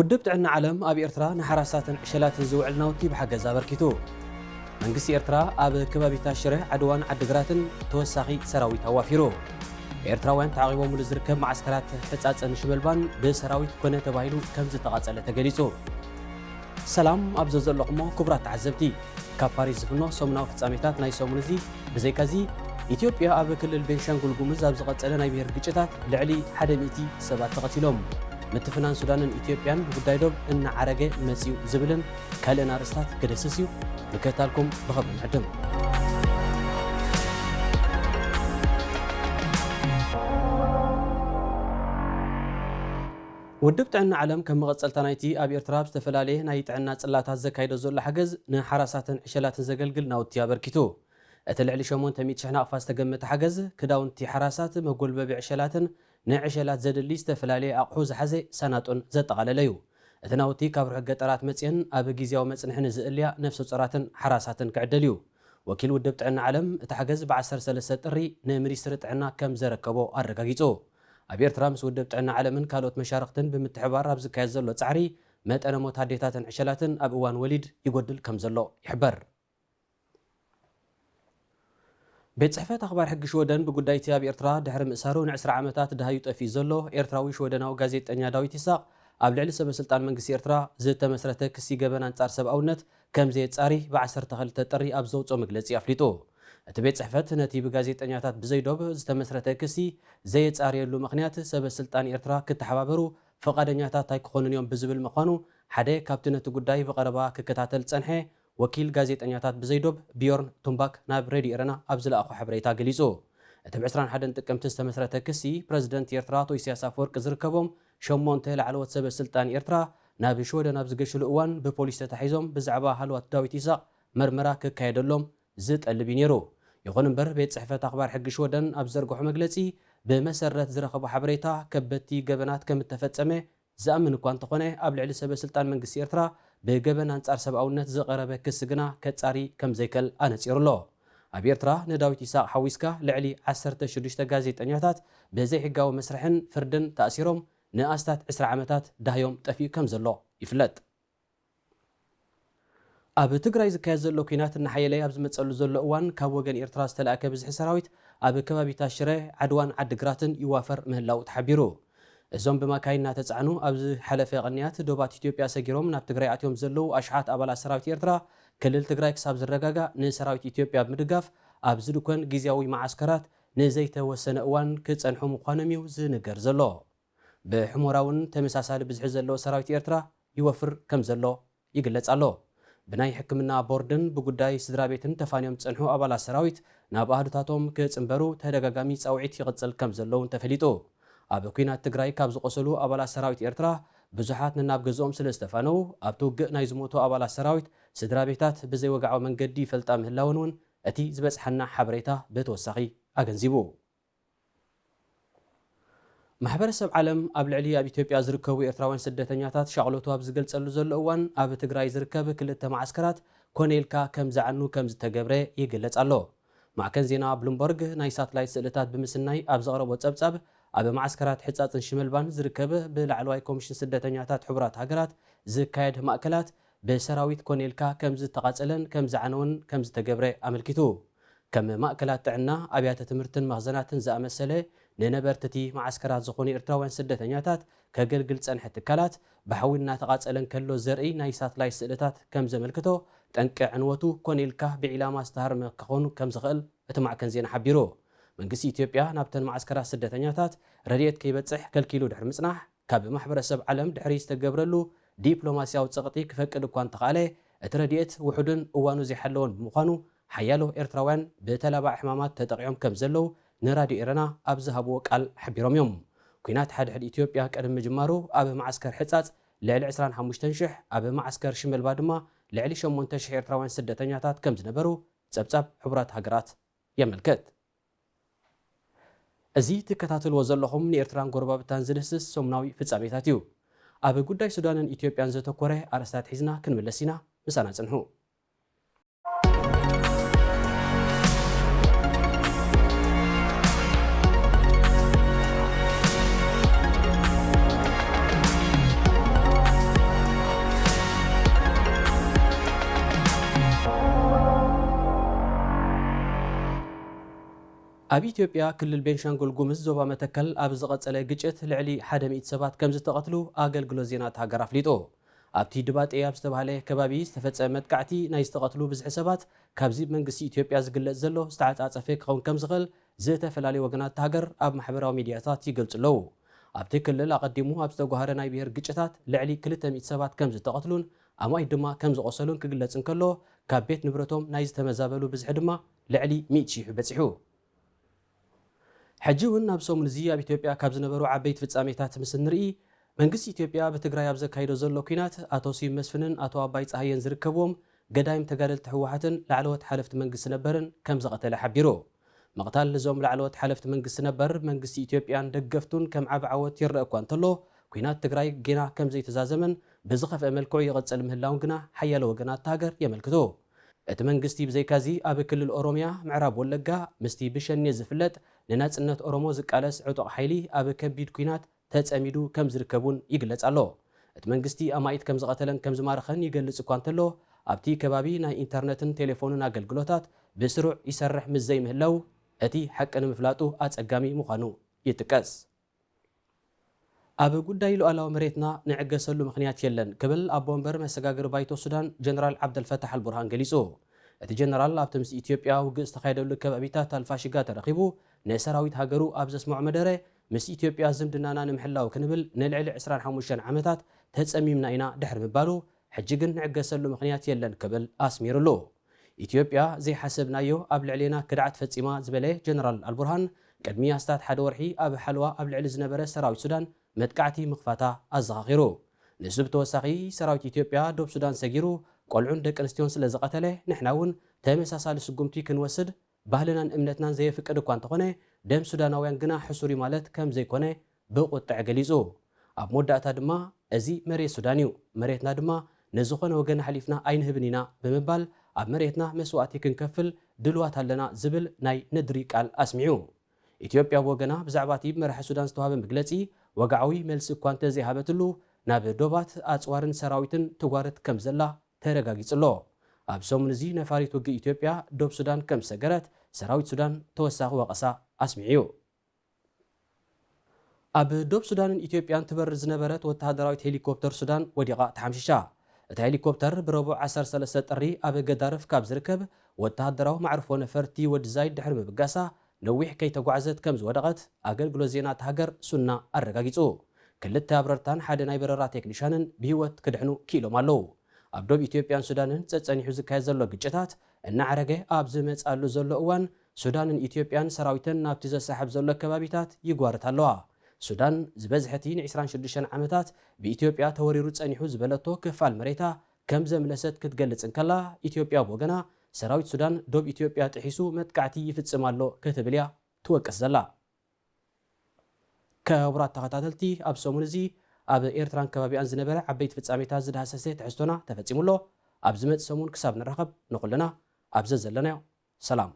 ውድብ ጥዕና ዓለም ኣብ ኤርትራ ንሓራሳትን ዕሸላትን ዝውዕል ናውቲ ብሓገዝ ኣበርኪቱ። መንግስቲ ኤርትራ ኣብ ከባቢታት ሽረ፣ ዓድዋን ዓድግራትን ተወሳኺ ሰራዊት ኣዋፊሩ። ኤርትራውያን ተዓቒቦምሉ ዝርከብ መዓስከራት ሕጻጽን ሽመልባን ብሰራዊት ኮነ ተባሂሉ ከም ዝተቓጸለ ተገሊጹ። ሰላም ኣብ ዘዘለኹሞ ክቡራት ተዓዘብቲ፣ ካብ ፓሪስ ዝፍኖ ሰሙናዊ ፍጻሜታት ናይ ሰሙን እዚ። ብዘይካዚ፣ ኢትዮጵያ ኣብ ክልል ቤንሻንጉል ጉሙዝ ኣብ ዝቐጸለ ናይ ብሄር ግጭታት ልዕሊ ሓደ ሚእቲ ሰባት ተቐቲሎም። ምትፍናን ሱዳንን ኢትዮጵያን ብጉዳይ ዶብ እናዓረገ መጺኡ ዝብልን ካልእን ኣርእስታት ክድህስስ እዩ። ምክትታልኩም ብኽብሪ ንዕድም። ውድብ ጥዕና ዓለም ከም መቐጸልታ ናይቲ ኣብ ኤርትራ ኣብ ዝተፈላለየ ናይ ጥዕና ጽላታት ዘካይዶ ዘሎ ሓገዝ ንሓራሳትን ዕሸላትን ዘገልግል ናውቲ ኣበርኪቱ። እቲ ልዕሊ ሸሞንተ ሚእቲ ሽሕ ናቕፋ ዝተገመተ ሓገዝ፣ ክዳውንቲ ሓራሳት፣ መጎልበቢ ዕሸላትን ንዕሸላት ዘድሊ ዝተፈላለየ ኣቕሑ ዝሓዘ ሳናጡን ዘጠቓለለ እዩ። እቲ ናውቲ ካብ ርሑቕ ገጠራት መጽየን ኣብ ግዝያዊ መጽንሒ ንዝእልያ ነፍሰ ጾራትን ሓራሳትን ክዕደል እዩ። ወኪል ውድብ ጥዕና ዓለም፣ እቲ ሓገዝ ብ ዓሰርተ ሰለስተ ጥሪ ንሚኒስትሪ ጥዕና ከም ዘረከቦ ኣረጋጊጹ። ኣብ ኤርትራ ምስ ውድብ ጥዕና ዓለምን ካልኦት መሻርኽትን ብምትሕባር ኣብ ዝካየድ ዘሎ ጻዕሪ፣ መጠነ ሞት ኣዴታትን ዕሸላትን ኣብ እዋን ወሊድ ይጎድል ከም ዘሎ ይሕበር። ቤት ጽሕፈት ኣኽባር ሕጊ ሽወደን ብጉዳይ እቲ ኣብ ኤርትራ ድሕሪ ምእሳሩ ንዕስራ ዓመታት ደሃዩ ጠፊኡ ዘሎ ኤርትራዊ ሽወደናዊ ጋዜጠኛ ዳዊት ይስሐቅ ኣብ ልዕሊ ሰበ ስልጣን መንግስቲ ኤርትራ ዝተመስረተ ክሲ ገበን ኣንጻር ሰብኣውነት ከም ዘየጻሪ ብ ዓሰርተ ክልተ ጥሪ ኣብ ዘውጽኦ መግለጺ ኣፍሊጡ። እቲ ቤት ጽሕፈት ነቲ ብጋዜጠኛታት ብዘይ ዶብ ዝተመስረተ ክሲ ዘየጻርየሉ ምኽንያት ሰበ ስልጣን ኤርትራ ክተሓባበሩ ፍቓደኛታት ኣይክኾኑን እዮም ብዝብል ምዃኑ ሓደ ካብቲ ነቲ ጉዳይ ብቐረባ ክከታተል ዝጸንሐ ወኪል ጋዜጠኛታት ብዘይ ዶብ ቢዮርን ቱምባክ ናብ ሬድዮ ኤረና ኣብ ዝለኣኾ ሓበሬታ ገሊጹ። እቲ ብ ዕስራን ሓደን ጥቅምቲ ዝተመስረተ ክሲ ፕረዚደንት ኤርትራ ኣቶ ኢሳያስ ኣፈወርቂ ዝርከቦም ሸሞንተ ላዕለዎት ሰበ ስልጣን ኤርትራ ናብ ሽወደን ኣብ ዝገሽሉ እዋን ብፖሊስ ተታሒዞም ብዛዕባ ሃለዋት ዳዊት ይስሐቅ መርመራ ክካየደሎም ዝጠልብ እዩ ነይሩ። ይኹን እምበር፣ ቤት ጽሕፈት ኣኽባር ሕጊ ሽወደን ኣብ ዝዘርግሖ መግለጺ፣ ብመሰረት ዝረኸቦ ሓበሬታ፣ ከበድቲ ገበናት ከም እተፈጸመ ዝኣምን እኳ እንተኾነ፣ ኣብ ልዕሊ ሰበ ስልጣን መንግስቲ ኤርትራ ብገበን ኣንጻር ሰብኣውነት ዝቐረበ ክሲ ግና ከጻሪ ከም ዘይክእል ኣነጺሩ ኣሎ። ኣብ ኤርትራ ንዳዊት ይስሐቅ ሓዊስካ ልዕሊ ዓሰርተ ሽዱሽተ ጋዜጠኛታት ብዘይሕጋዊ መስርሕን ፍርድን ተኣሲሮም ንኣስታት ዕስራ ዓመታት ዳህዮም ጠፊኡ ከም ዘሎ ይፍለጥ። ኣብ ትግራይ ዝካየድ ዘሎ ኲናት እናሓየለ ኣብ ዝመጸሉ ዘሎ እዋን፣ ካብ ወገን ኤርትራ ዝተላእከ ብዝሒ ሰራዊት ኣብ ከባቢታት ሽረ፣ ዓድዋን ዓድግራትን ይዋፈር ምህላው ተሓቢሩ። እዞም ብማካይን እናተጻዕኑ ኣብ ዝሓለፈ ቅንያት ዶባት ኢትዮጵያ ሰጊሮም ናብ ትግራይ ኣትዮም ዘለዉ ኣሽሓት ኣባላት ሰራዊት ኤርትራ፣ ክልል ትግራይ ክሳብ ዝረጋጋእ ንሰራዊት ኢትዮጵያ ብምድጋፍ ኣብ ዝድኮን ግዝያዊ መዓስከራት ንዘይተወሰነ እዋን ክጸንሑ ምዃኖም እዩ ዝንገር ዘሎ። ብሕሞራ እውን ተመሳሳሊ ብዝሒ ዘለዎ ሰራዊት ኤርትራ ይወፍር ከም ዘሎ ይግለጽ ኣሎ። ብናይ ሕክምና ቦርድን ብጉዳይ ስድራ ቤትን ተፋንዮም ዝጸንሑ ኣባላት ሰራዊት ናብ ኣሃዱታቶም ክጽንበሩ ተደጋጋሚ ጻውዒት ይቕጽል ከም ዘሎ እውን ተፈሊጡ። ኣብ ኲናት ትግራይ ካብ ዝቖሰሉ ኣባላት ሰራዊት ኤርትራ ብዙሓት ነናብ ገዝኦም ስለ ዝተፋነዉ፣ ኣብቲ ውግእ ናይ ዝሞቱ ኣባላት ሰራዊት ስድራ ቤታት ብዘይወግዓዊ መንገዲ ይፈልጣ ምህላወን እውን እቲ ዝበጽሓና ሓበሬታ ብተወሳኺ ኣገንዚቡ። ማሕበረሰብ ዓለም ኣብ ልዕሊ ኣብ ኢትዮጵያ ዝርከቡ ኤርትራውያን ስደተኛታት ሻቕሎቱ ኣብ ዝገልጸሉ ዘሎ እዋን፣ ኣብ ትግራይ ዝርከብ ክልተ መዓስከራት ኮነ ኢልካ ከም ዝዓኑ ከም ዝተገብረ ይግለጽ ኣሎ። ማዕከን ዜና ብሉምበርግ ናይ ሳትላይት ስእልታት ብምስናይ ኣብ ዘቕረቦ ጸብጻብ፣ ኣብ መዓስከራት ሕጻጽን ሽመልባን ዝርከብ ብላዕለዋይ ኮሚሽን ስደተኛታት ሕቡራት ሃገራት ዝካየድ ማእከላት ብሰራዊት ኮነ ኢልካ ከም ዝተቓጸለን ከም ዝዓነወን ከም ዝተገብረ ኣመልኪቱ። ከም ማእከላት ጥዕና፣ ኣብያተ ትምህርትን መኽዘናትን ዝኣመሰለ ንነበርቲ እቲ መዓስከራት ዝኾኑ ኤርትራውያን ስደተኛታት ከገልግል ዝጸንሐ ትካላት፣ ብሓዊ እናተቓጸለ እንከሎ ዘርኢ ናይ ሳትላይት ስእልታት ከም ዘመልክቶ፣ ጠንቂ ዕንወቱ ኮነ ኢልካ ብዒላማ ዝተሃርመ ክኸውን ከም ዝኽእል እቲ ማዕከን ዜና ሓቢሩ። መንግስቲ ኢትዮጵያ ናብተን መዓስከራት ስደተኛታት ረድኤት ከይበጽሕ ከልኪሉ ድሕሪ ምጽናሕ፣ ካብ ማሕበረሰብ ዓለም ድሕሪ ዝተገብረሉ ዲፕሎማስያዊ ጸቕጢ ክፈቅድ እኳ እንተኸኣለ፣ እቲ ረድኤት ውሑድን እዋኑ ዘይሓለወን ብምዃኑ፣ ሓያሎ ኤርትራውያን ብተላባዒ ሕማማት ተጠቒዖም ከም ዘለዉ ንራድዮ ኤረና ኣብ ዝሃብዎ ቃል ሓቢሮም እዮም። ኲናት ሓድሕድ ኢትዮጵያ ቅድሚ ምጅማሩ፣ ኣብ መዓስከር ሕጻጽ ልዕሊ ዕስራን ሓሙሽተን ሽሕ፣ ኣብ መዓስከር ሽመልባ ድማ ልዕሊ ሸሞንተ ሽሕ ኤርትራውያን ስደተኛታት ከም ዝነበሩ ጸብጻብ ሕቡራት ሃገራት የመልክት። እዚ ትከታተልዎ ዘለኹም ንኤርትራን ጎረባብታን ዝድህስስ ሰሙናዊ ፍጻሜታት እዩ። ኣብ ጉዳይ ሱዳንን ኢትዮጵያን ዘተኮረ ኣርእስታት ሒዝና ክንምለስ ኢና። ምሳና ጽንሑ። ኣብ ኢትዮጵያ ክልል ቤንሻንጉል ጉምዝ ዞባ መተከል ኣብ ዝቐጸለ ግጭት ልዕሊ ሓደ ሚእቲ ሰባት ከም ዝተቐትሉ ኣገልግሎት ዜና እታ ሃገር ኣፍሊጡ። ኣብቲ ድባጤ ኣብ ዝተባህለ ከባቢ ዝተፈጸመ መጥቃዕቲ ናይ ዝተቐትሉ ብዝሒ ሰባት ካብዚ መንግስቲ ኢትዮጵያ ዝግለጽ ዘሎ ዝተዓጻጸፈ ክኸውን ከም ዝኽእል ዝተፈላለዩ ወገናት እታ ሃገር ኣብ ማሕበራዊ ሚዲያታት ይገልጹ ኣለዉ። ኣብቲ ክልል ኣቐዲሙ ኣብ ዝተጓሃረ ናይ ብሄር ግጭታት ልዕሊ ክልተ ሚእቲ ሰባት ከም ዝተቐትሉን ኣማኢት ድማ ከም ዝቖሰሉን ክግለጽ እንከሎ፣ ካብ ቤት ንብረቶም ናይ ዝተመዛበሉ ብዝሒ ድማ ልዕሊ ሚእቲ ሺሕ በጺሑ። ሕጂ እውን ኣብ ሰሙን እዚ ኣብ ኢትዮጵያ ካብ ዝነበሩ ዓበይቲ ፍጻሜታት ምስ እንርኢ፣ መንግስቲ ኢትዮጵያ ብትግራይ ኣብ ዘካይዶ ዘሎ ኲናት ኣቶ ስዩም መስፍንን ኣቶ ኣባይ ጸሃየን ዝርከብዎም ገዳይም ተጋደልቲ ህወሓትን ላዕለዎት ሓለፍቲ መንግስቲ ነበርን ከም ዝቐተለ ሓቢሩ። ምቕታል እዞም ላዕለዎት ሓለፍቲ መንግስቲ ነበር መንግስቲ ኢትዮጵያን ደገፍቱን ከም ዓቢ ዓወት ይረአ እኳ እንተሎ፣ ኲናት ትግራይ ጌና ከም ዘይተዛዘመን ብዝኸፍአ መልክዑ ይቕጽል ምህላውን ግና ሓያሎ ወገናት እታ ሃገር የመልክቱ። እቲ መንግስቲ ብዘይካዚ ኣብ ክልል ኦሮሚያ ምዕራብ ወለጋ ምስቲ ብሸኔ ዝፍለጥ ንናጽነት ኦሮሞ ዝቃለስ ዕጡቕ ሓይሊ ኣብ ከቢድ ኲናት ተጸሚዱ ከም ዝርከብ እውን ይግለጽ ኣሎ። እቲ መንግስቲ ኣማኢት ከም ዝቐተለን ከም ዝማረኸን ይገልጽ እኳ እንተሎ፣ ኣብቲ ከባቢ ናይ ኢንተርነትን ቴሌፎንን ኣገልግሎታት ብስሩዕ ይሰርሕ ምስ ዘይምህላው፣ እቲ ሓቂ ንምፍላጡ ኣጸጋሚ ምዃኑ ይጥቀስ። ኣብ ጉዳይ ሉዓላዊ መሬትና ንዕገሰሉ ምኽንያት የለን ክብል ኣቦ ወንበር መሰጋገሪ ባይቶ ሱዳን ጀነራል ዓብደልፈታሕ ኣልቡርሃን ገሊጹ። እቲ ጀነራል ኣብቲ ምስ ኢትዮጵያ ውግእ ዝተኻየደሉ ከባቢታት ኣልፋሽጋ ተረኺቡ ንሰራዊት ሃገሩ ኣብ ዘስምዖ መደረ፣ ምስ ኢትዮጵያ ዝምድናና ንምሕላው ክንብል ንልዕሊ ዕስራን ሓሙሽተን ዓመታት ተጸሚምና ኢና ድሕሪ ምባሉ፣ ሕጂ ግን ንዕገሰሉ ምኽንያት የለን ክብል ኣስሚሩሉ። ኢትዮጵያ ዘይሓሰብናዮ ኣብ ልዕሌና ክድዓት ፈጺማ ዝበለ ጀነራል ኣልቡርሃን፣ ቅድሚ ኣስታት ሓደ ወርሒ ኣብ ሓልዋ ኣብ ልዕሊ ዝነበረ ሰራዊት ሱዳን መጥቃዕቲ ምኽፋታ ኣዘኻኺሩ። ንሱ ብተወሳኺ፣ ሰራዊት ኢትዮጵያ ዶብ ሱዳን ሰጊሩ ቆልዑን ደቂ ኣንስትዮን ስለ ዝቐተለ፣ ንሕና እውን ተመሳሳሊ ስጉምቲ ክንወስድ ባህልናን እምነትናን ዘየፍቅድ እኳ እንተኾነ፣ ደም ሱዳናውያን ግና ሕሱር እዩ ማለት ከም ዘይኮነ ብቁጥዕ ገሊጹ። ኣብ መወዳእታ ድማ፣ እዚ መሬት ሱዳን እዩ፣ መሬትና ድማ ንዝኾነ ወገን ኣሕሊፍና ኣይንህብን ኢና ብምባል፣ ኣብ መሬትና መስዋእቲ ክንከፍል ድልዋት ኣለና ዝብል ናይ ነድሪ ቃል ኣስሚዑ። ኢትዮጵያ ብወገና ብዛዕባ እቲ ብመራሒ ሱዳን ዝተዋህበ መግለጺ ወግዓዊ መልሲ እኳ እንተዘይሃበትሉ፣ ናብ ዶባት ኣጽዋርን ሰራዊትን ትጓርት ከም ዘላ ተረጋጊጹ ኣሎ። ኣብ ሰሙን እዚ ነፋሪት ውግእ ኢትዮጵያ ዶብ ሱዳን ከም ዝሰገረት ሰራዊት ሱዳን ተወሳኺ ወቐሳ ኣስሚዑ እዩ። ኣብ ዶብ ሱዳንን ኢትዮጵያን ትበርር ዝነበረት ወተሃደራዊት ሄሊኮፕተር ሱዳን ወዲቓ ተሓምሺሻ። እታ ሄሊኮፕተር ብረቡዕ ዓሰርተ ሰለስተ ጥሪ ኣብ ገዳርፍ ካብ ዝርከብ ወተሃደራዊ መዕርፎ ነፈርቲ ወዲ ዛይድ ድሕሪ ምብጋሳ ነዊሕ ከይተጓዕዘት ከም ዝወደቐት ኣገልግሎት ዜና እታ ሃገር ሱና ኣረጋጊጹ። ክልተ ኣብረርታን ሓደ ናይ በረራ ቴክኒሻንን ብህይወት ክድሕኑ ክኢሎም ኣለዉ። ኣብ ዶብ ኢትዮጵያን ሱዳንን ጸጸኒሑ ዝካየድ ዘሎ ግጭታት እናዓረገ ኣብ ዝመጽኣሉ ዘሎ እዋን፣ ሱዳንን ኢትዮጵያን ሰራዊተን ናብቲ ዘሳሕብ ዘሎ ከባቢታት ይጓርታ ኣለዋ። ሱዳን ዝበዝሐ እቲ ን ዕስራን ሽዱሽተን ዓመታት ብኢትዮጵያ ተወሪሩ ጸኒሑ ዝበለቶ ክፋል መሬታ ከም ዘምለሰት ክትገልጽ እንከላ፣ ኢትዮጵያ ብወገና ሰራዊት ሱዳን ዶብ ኢትዮጵያ ጥሒሱ መጥቃዕቲ ይፍጽም ኣሎ ክትብል እያ ትወቅስ ዘላ። ክቡራት ተኸታተልቲ፣ ኣብ ሰሙን እዚ ኣብ ኤርትራን ከባቢኣን ዝነበረ ዓበይቲ ፍጻሜታት ዝዳህሰሰ ትሕዝቶና ተፈጺሙ ኣሎ። ኣብ ዝመጽእ ሰሙን ክሳብ ንራኸብ ንኹልና ኣብ ዘዘለናዮ ሰላም።